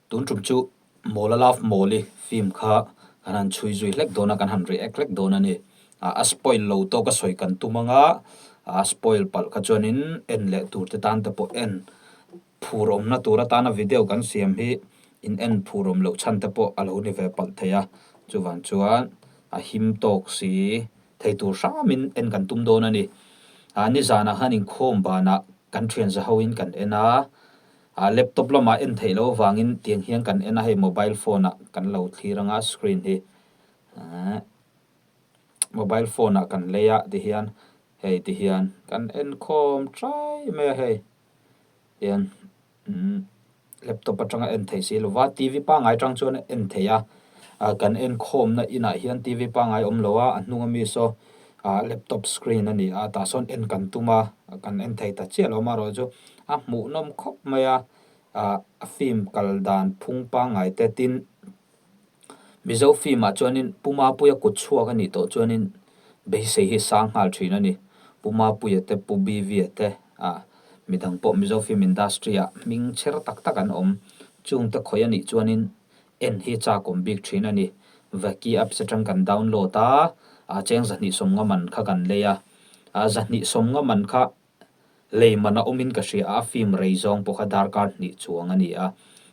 Tun tum chu Mawla Love Mawli film kha kan han chhui zui hlek dawn a, kan han react hlek dawn a ni. A spoil lo tawk a sawi kan tum anga, a spoil palh kha chuanin en leh tur te tan te pawh en phur awmna tur atana video kan siam hi in en phur awm loh chhan te pawh a lo ni ve palh thei a, chuvang chuan a him tawk si thei tur hramin en kan tum dawn a ni. Nizanah khan inkhawm banah kan thian za hoin kan en a. Ah laptop lamah en theih loh avangin tiang hian kan en a, hei mobile phone ah kan lo thlir anga screen hi eh mobile phone ah kan lei a tihian hei tihian kan en khawm ṭai mai a hei tian umm laptop atanga en theih si lova T V pangngai atang chuan a en theih a ah kan en khawmna inah hian T V pangngai a awm lo a, a hnung ami saw ah laptop screen a ni a tah sawn en kan tum a kan en thei ta chiah lo amaherawhchu a hmuhnawm khawp mai a ah a film kal dan phung pangngai te tin Mizo film ah chuanin Pu Mapuia kut chhuak a nih tawh chuanin beisei hi sang nghal thin a ni Pu Mapuia te Pu Bivia te ah midang pawh Mizo film industry ah hming chher tak tak an awm chung te khawih a nih chuanin En hi chak awm bik thin a ni. Vaki apps atang kan download a, a cheng 250 man kha kan lei a. A 250 man kha lei man a awmin ka hria a, a film rei zawng pawh kha darkar hnih chuang a ni a.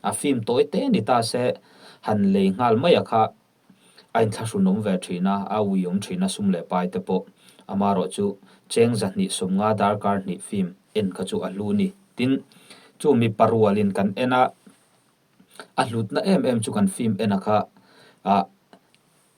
A film tawi te ni ta se han lei nghal mai a kha a inthlahrun awm ve thin a, a ui awm thin a sum leh pai te pawh. Amaherawh chu cheng 250 darkar hnih film en kha chu a hlu a ni. Tin, chu mipa rualin kan en a. A hlutna em em chu kan film en a kha ah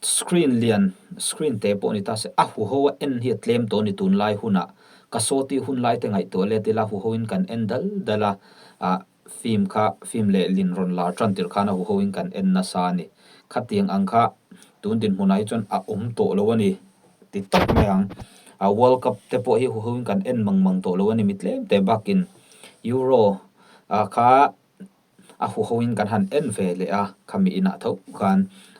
screen lian screen te pawh ni ta se a huho a en hi a tlem tawh a ni tunlai hunah ka saw tih hun lai te ngaihtuah let ila huho in kan en dal dal a ah film kha film leh lin rawn lar tan tirh khan a huho in kan en nasa a ni khatiang ang kha tun dinhmunah hi chuan a awm tawh lo a ni ti tawp mai ang ah world cup te pawh hi huho in kan en mang mang tawh lo a ni mi tlem te bakin euro ah kha. A huho in kan han en ve leh a, khami inah tho khan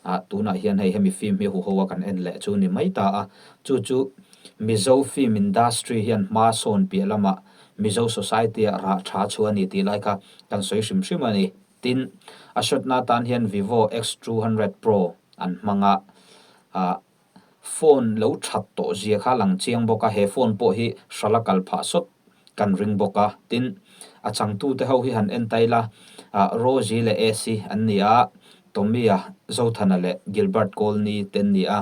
ah tunah hian hei hemi film hi huho a kan en leh chu ni mai ta a, chu chu Mizo film industry hian hma sawn piah lamah Mizo society ah rah tha chhuah a ni tih lai kha kan sawi hrim hrim a ni. Tin, a shot na atan hian Vivo X200 Pro an hmang a, ah Phone lo that tawh zia kha lang chiang bawk a, he phone pawh hi hrala kal phah sawt kan ring bawk a. Tin, a changtute ho hi han en ta ila, ah Rosie leh Esi an ni a, Tommy-a, Zothana leh Gilbert Colney te an ni a.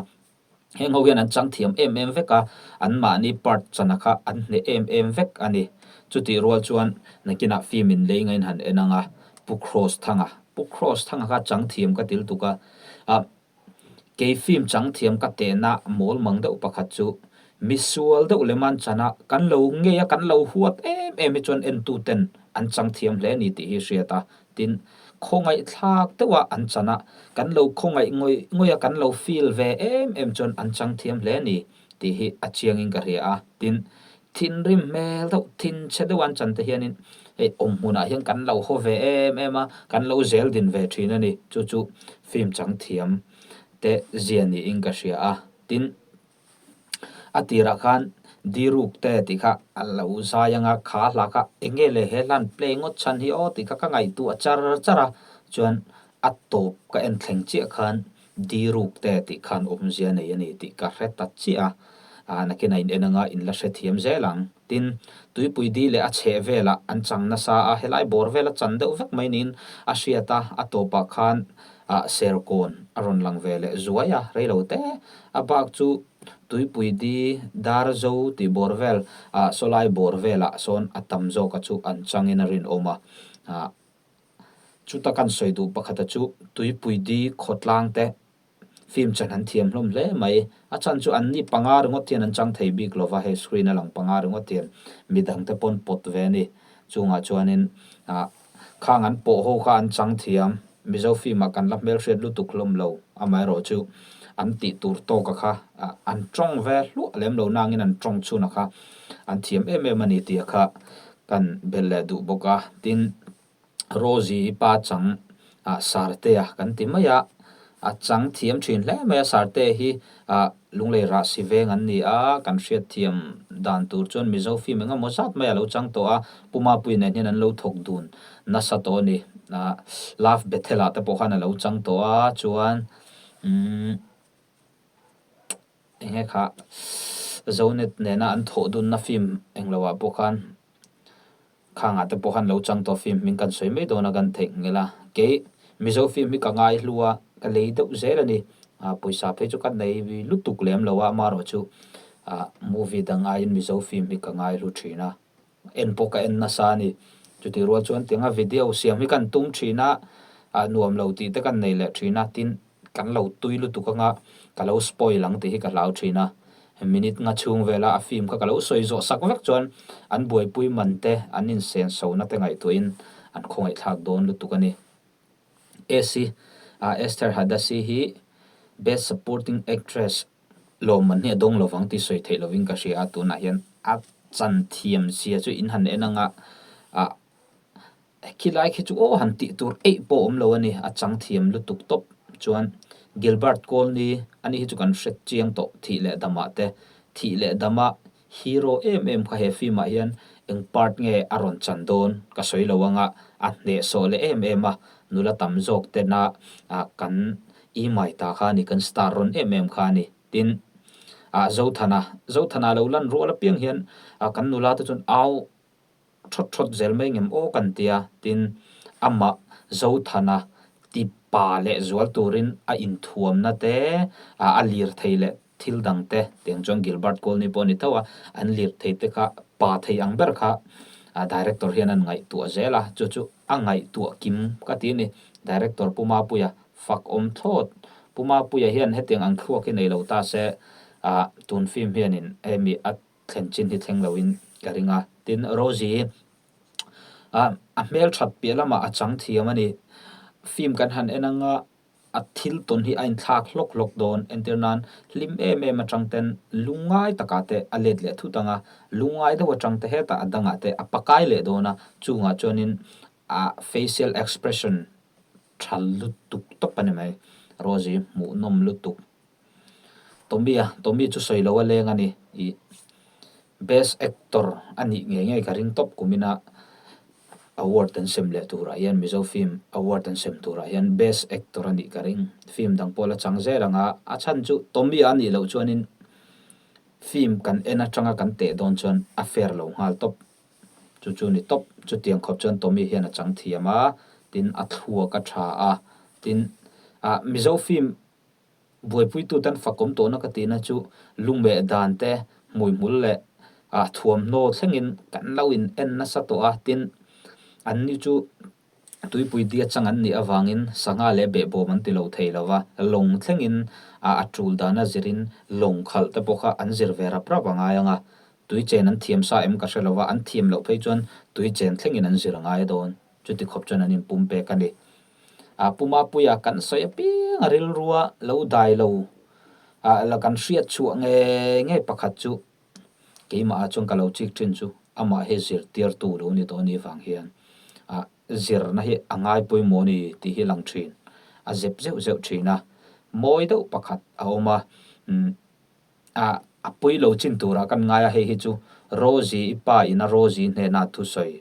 Heng ho hian an chang thiam em em vek a, anmahni part chana kha an hneh em em vek a ni. Chutih rual chuan nakinah film in lei ngain han en ang a, Pu Kross Thanga, Pu Kross Thanga kha chang thiam ka til tuk a, ah Kei film chang thiam ka tehna mawl mang deuh pakhat chu misual deuh lem an chan a, kan lo ngei a, kan lo huat em em hi chuan entu ten an chang thiam hle a ni tih hi hriat a. Tin, khawngaihthlak deuh a an chan a, kan lo khawngaih ngawih ngawih a, kan lo feel ve em em chuan an chang thiam hle a ni tih hi a chiangin ka hria a. Tin, Thinrim hmel deuh, thinchhe deuh an chan te hianin hei awm hmunah hian kan lo haw ve em em a, kan lo zel din ve thin a ni. Chu chu film chang thiam te zia niin ka hria a. Tin, a tirah khan Diruk te tih kha a lo zai anga kha hla kha eng nge le he hlan play ngawt chhan hi aw tih kha ka ngaihtuah char char a, chuan a tawp ka en thleng chiah khan Diruk te tih khan awmzia nei a ni tih ka hre ta chiah a, ah nakin a in en anga in la hrethiam zel ang. Tin, tuipui di leh a chheh velah an chang nasa a, helai bawr vel a chan deuh vek mai niin a hriat a, a tawpah khan ah serkawn a rawn lang ve leh zuai a, reilo te. A bak chu tuipui di dar zo tih bawr vel ah sawlai bawr velah sawn a tam zawka chu an changin a rinawm a, ah. Chuta kan sawi duh pakhata chu tuipui di khawtlang te film chan an thiam hlawm hle mai. A chhan chu an ni panga ringawt hian an chang thei bik lova, hei screen a lang panga ringawt hian midang te pawn pawt ve a ni. Chungah chuanin ah khang an pawh ho kha an chang thiam, Mizo film ah kan la hmelhriat lutuk hlawm lo, amaherawh chu an tih tur tawka kha ah an tawng ve hluah lem lo nangin an tawng chhuna kha an thiam em em a ni tih kha kan belh leh duh bawk a. Tin, Rosie hi pa chang ah Sartea kan ti mai a, a chang thiam thin hle mai a, Sartea hi ah Lunglei Rahsi veng an ni a, kan hriat thiam dan tur chuan Mizo film eng emaw zat mai a lo chang tawh a, Pu Mapuii nen hian an lo thawk dun nasa tawh a ni. Ah Love Bethel ah te pawh khan a lo chang tawh a chuan umm eng nge kha Zonet nena an thawh dunna film englo ah pawh khan Khangah te pawh khan lo chang tawh film hming kan sawi mai dawn a kan theihnghilh a, kei Mizo film hi ka ngai hlu a, ka lei deuh zel a ni. Ah pawisa phei chu ka nei lutuk lem lo a, amaherawh chu ah movie dang aiin Mizo film hi ka ngai hlu thin a, en pawh ka en nasa a ni. Chutih rual chuan tianga video siam hi kan tum thin a, ah nuam lo tih te kan nei leh thin a, tin Kan lo tui lutuk anga ka lo spoil ang tih hi ka hlau thin a, minute nga chhung vela a film kha ka lo sawi zawh sak vek chuan an buaipui man te an insen sona te ngaihtuahin an khawngaihthlak dawn lutuk a ni. Esi ah Esther Hadasi hi Best Supporting Actress lawmman hi a dawng lovang tih sawi theih lovin ka hria a, tunah hian a chan thiam zia chu in han en anga ah Khilai khi chu aw han tih tur eih pawh awm lo a ni, a chang thiam lutuk tawp chuan Gilbert Colney ani hi chu kan hre chiang tawh thih leh damah te, thih leh dama hero em em kha he film ah hian eng part nge a rawn chan dawn ka sawi lo anga a hnehsawh leh em em a, nula tam zawk tena kan imai ta kha a ni, kan star rawn em em kha a ni. Tin, ah Zothana, Zothana lo lan rual apiang hian kan nula te chuan au Thawt thawt zel mai ngem aw kan tia, tin amah Zothana ti pa leh zual turin a inthuamna te, a lirthei leh thil dang te, tiang chuan Gilbert Colney pawh a ni tho a, an lirthei te kha pa thei ang ber kha director hian an ngaihtuah zel a, chu chu a ngaihtuah kim ka ti a ni. Director Pu Mapuia fak awm thlawt. Pu Mapuia hian hetiang ang thluak hi nei lo ta se, tun film hianin hemi a thlen chin hi thleng loin ka ring a. Tin, Rosie a a hmelthat piah lamah a chang thiam a ni. Film kan han en anga a thil tawn hi a inthlak hlawk hlawk dawn. Entir nan hlim em em atang ten lungngai takah te a let leh thut ang a, lungngai deuh atang te hetah a dangah te a pakai leh dawn a, chungah chuanin a facial expression tha lutuk tawp a ni mai. Rosie hmuhnawm lutuk. Tommy a, Tommy chu sawi lo a leng a ni. Ih Best Actor a nih ngei ngei ka ring tawp kumina award an sem leh turah hian Mizo film award an sem turah hian Best Actor a nih ka ring. Film dang pawh la chang zel ang a, a chhan chu Tommy a nih loh chuanin film kan en atanga kan teh dawn chuan a fair lo nghal tawp. Chu chu ni tawp, chutiang khawp chuan Tommy hian a chang thiam a, tin a thluak a tha a, tin ah Mizo film Buaipuitute an fakawm tawhna ka tihna chu lungmeh dan te, hmuihmul leh ah thuamhnaw thlengin kan lo in en nasa tawh a, tin anni chu tuipui dia chang an nih avangin sangha leh behbawm an ti lo thei lo va, lawng thlengin ah a tul dana zirin lawng khalh te pawh kha an zir ve rap rap a ngai ang a, tui chen an thiam sa em ka hre lo va, an thiam loh phei chuan tui chen thlengin an zir a ngai dawn, chuti khawp chuan an inpum pek a ni. A Pu Mapuia kan sawi apiang a rilrua lo dai lo ah la kan hriat chhuah ngei ngei pakhat chu keimah ah chuan ka lo chik thin chu amah hi zirtirtu lo ni tawh a nih vang hian ah zirna hi a ngai pawimawh a ni tih hi lang thin a zep zeuh zeuh thin a mawi deuh pakhat a awm a umm. Ah, a pui lo chin turah kan ngai a, hei hi chu Rosie i pa ina Rosie hnena thusawi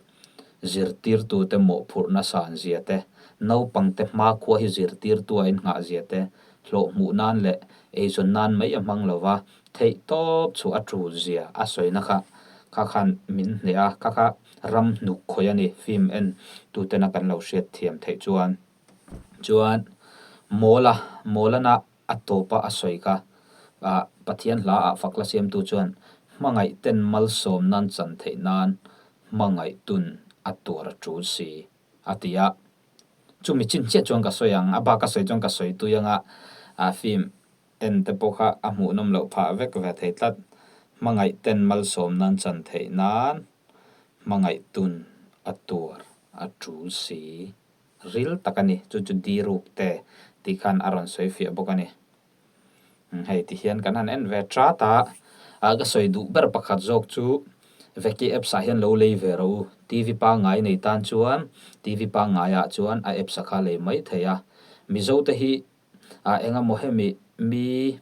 zirtirtute mawhphurhna san zia te, naupangte hmakhua hi zirtirtu a innghah zia te, hlawh hmuh nan leh eizawn nan mai a hmang lo va, theih tawp chu a tul zia a sawina kha kha khan min hneh a, kha kha ram hnuk khawih a ni, film en tutena kan lo hriat thiam theih chuan. Chuan Mawla, Mawlana A tawpa a sawi kha, ah Pathian hla ah fakla siamtu chuan hmangaih ten malsawm nan chan theih nan hmangaih tun a tuar a tul si a ti a. Chumi chin chiah chuan ka sawi ang, a bak a sawi chuan ka sawi tui anga ah film en te pawh kha a hmuhnawm loh phah vek ve thei tlat. Hmangaih ten malsawm nan chan theih nan hmangaih tun a tuar a tul si. Ril tak a ni, chu chu diruk te tih khan a rawn sawi fiah bawk a ni. Hei ti hian kan han en ve chat a, a ka sawi duh ber pakhat zawk chu Veki apps ah hian lo lei ve rawh u, TV pangngai nei tan chuan TV pangngai ah chuan a apps a kha lei mai thei a, Mizo te hi ah engemaw hemi mi.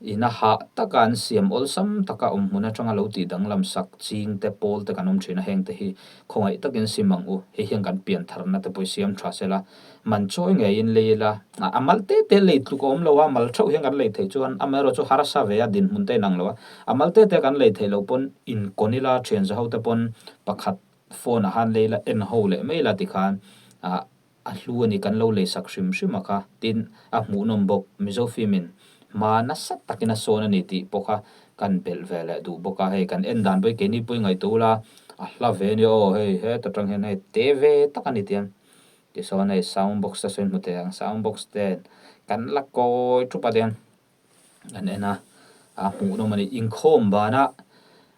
Ina hah taka an siam awlsam taka awm hmun atanga lo tih danglam sak ching te pawl te kan awm thin a, heng te hi khawngaih takin sim ang u. Hei hian kan pian tharna te pawh i siam tha sela, man chawi ngeiin lei ila, a mal te te lei tluk a awm lo a, mal theuh hian kan lei theih chuan amaherawh chu harsa ve a dinhmun te inang lo a, a mal te te kan lei theih loh pawn inkawn ila thian za ho te pawn pakhat phone ah khan lei ila en ho leh mai ila tikhan ah A hlu a ni, kan lo leisak hrim hrim a kha, tin a hmuhnawm bawk. Mizo film in hma nasa takin a sawn a ni tih pawh kha kan belh ve leh duh bawk a, hei kan en dan pawh hi keini pawhin ngaihtuah ula a hla ve a nia aw, hei heta tang hian hei te ve tak a ni tiang tisawn hei sound box te sawn hmu thei ang, sound box ten kan la kawi thup a tiang. An en a, a hmuhnawm a ni. Inkhawm banah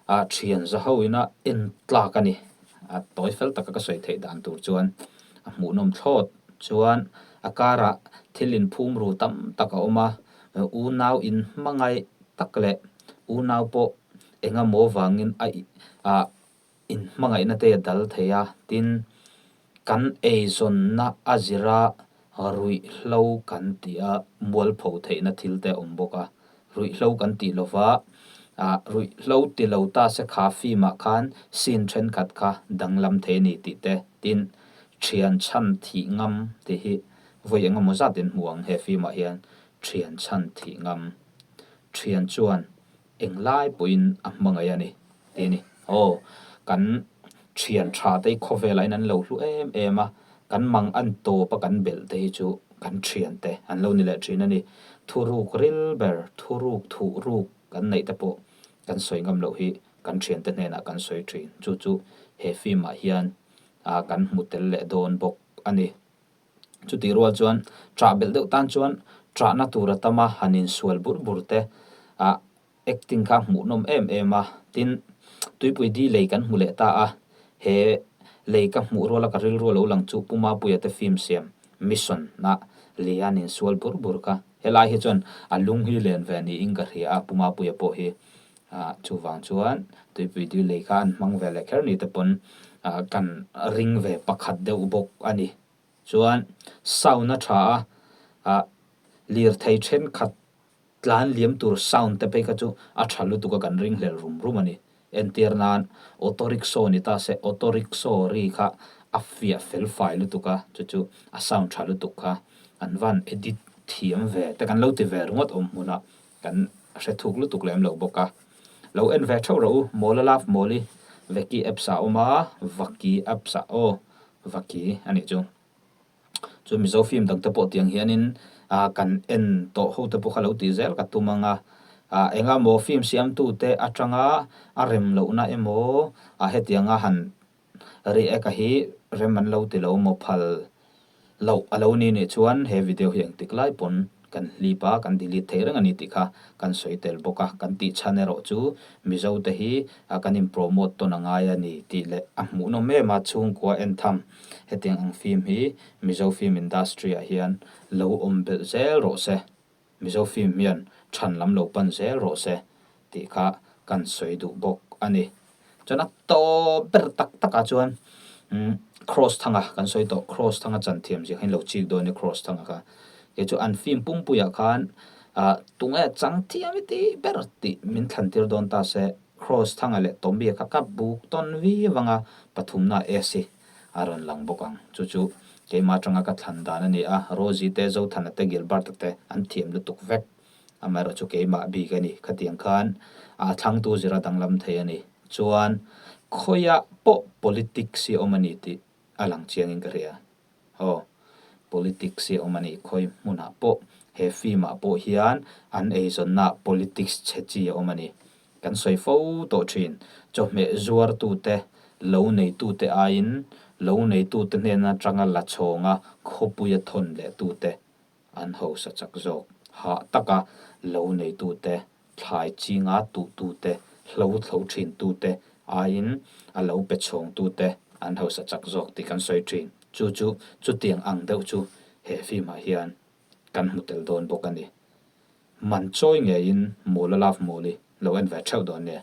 ah thian za ho ina en tlak a ni. A tawi fel taka ka sawi theih dan tur chuan a hmuhnawm thlawt chuan a karah thil inphum ru tam tak a awm a, unau inhmangaih tak leh unau pawh engemaw vangin a ah inhmangaihna te a dal thei a, tin kan eizawnna a zira ruihhlo kan tih a mualpho theihna thil te a awm bawk a, ruihhlo kan tih lova ah ruihhlo ti lo ta se kha film ah khan scene thenkhat kha danglam thei a ni tih te, tin thian chhan thih ngam tih hi vawi engemaw zat in hmu ang he film ah hian thian chhan thih ngam thian chuan Englai pawhin a hmangaih a ni tih a ni. Aw, kan thian tha te hi khawvelah hian an lo hlu em em a, kan mang an tawp a kan belh te hi chu kan thian te an lo ni leh thin a ni. Thuruk ril ber, thuruk thuh ruk kan neih te pawh kan sawi ngam loh hi kan thian te hnenah kan sawi thin. Chu chu he film ah hian kan hmu tel leh dawn bawk a ni. Chutih rual chuan ṭah belh deuh tan chuan ṭahna tur a tam a, han insual bur bur te ah acting kha hmuhnawm em em a, tin tuipui di lei kan hmu leh ta a, he lei ka hmuh ruala ka rilru a lo lang chu Pu Mapuia te film siam Mission ah lei a han insual bur bur kha, helai hi chuan a lung hi len ve niin ka hria a, Pu Mapuia pawh hi ah chuvang chuan tuipui di lei kha an hmang ve leh kher ni te pawn ah kan ring ve pakhat deuh bawk a ni. Chuan sound a tha a, ah lirthei thenkhat tlan liam tur sound te phei kha chu a tha lutuk a kan ring hlel rum rum a ni. Entir nan auto rickshaw ni ta se auto rickshaw ri kha a fiah fel fai lutuk a, chu chu a sound tha lutuk kha an van edit thiam ve te kan lo ti ve ringawt awm hmunah kan hre thuk lutuk lem lo bawk a. Lo en ve theuh rawh u, Mawla Love Mawli Veki apps ah a awm a, Vaki apps ah aw. Vaki a nih chu. Chu Mizo film dang te pawh tiang hianin ah kan en tawh ho te pawh kha lo tih zel ka tum ang a. Ah enga maw film siamtu te atanga a rem lohna emaw ah hetianga han react a hi rem an lo ti lo maw phal loh a lo ni nih chuan he video hi engtik lai pawn kan hlip a, kan delete thei reng a ni tih kha kan sawi tel bawk a. Kan tih chhan erawh chu Mizo te hi kan in promote tawn a ngai a ni tih leh a hmuhnawm em a, chhungkua en tham hetiang ang film hi Mizo film industry ah hian lo awm belh zel rawh se. Mizo film hian than lam lo pan zel rawh se tih kha kan sawi duh bawk a ni. Chuan a tawp ber tak takah chuan umm Kross Thanga kan sawi tawh, Kross Thanga chan thiam zia kha in lo chik dawn nia Kross Thanga kha. Kei chu an film pumpuiah khan ah tunge chang thiam i tih ber tih min thlan tir dawn ta se Kross Thanga leh Tommy-a kha ka buk tawn viau ang a, pathumna AC a rawn lang bawk ang. Chu chu keimah atanga ka thlan dan a ni a, Rosie te, Zothana te, Gilbert-a te an thiam lutuk vek. Amaherawh chu keimah bik a ni. Khatiang khan a thlangtu zira danglam thei a ni. Chuan khawiah pawh politics hi a awm a ni tih a lang chiangin ka hria. Aw, politics hi a awm a ni. Khawi hmunah pawh he film ah pawh hian an eizawnnaah politics chhe chi a awm a ni. Kan sawi fo tawh thin. Chawhmeh zuartute, lo neitute aiin lo neitute hnen atanga la chhawnga khawpuia thawn lehtute An hausa chak zawk. Hah taka lo neitute, thlai chinga tuhtute, hlo thlo thintute aiin a lo pe chhawngtute an hausa chak zawk tih kan sawi thin. Chu chu chutiang ang deuh chu he film ah hian kan hmu tel dawn bawk a ni. Man chawi ngeiin Mawla Love Mawli lo en ve theuh dawn nia.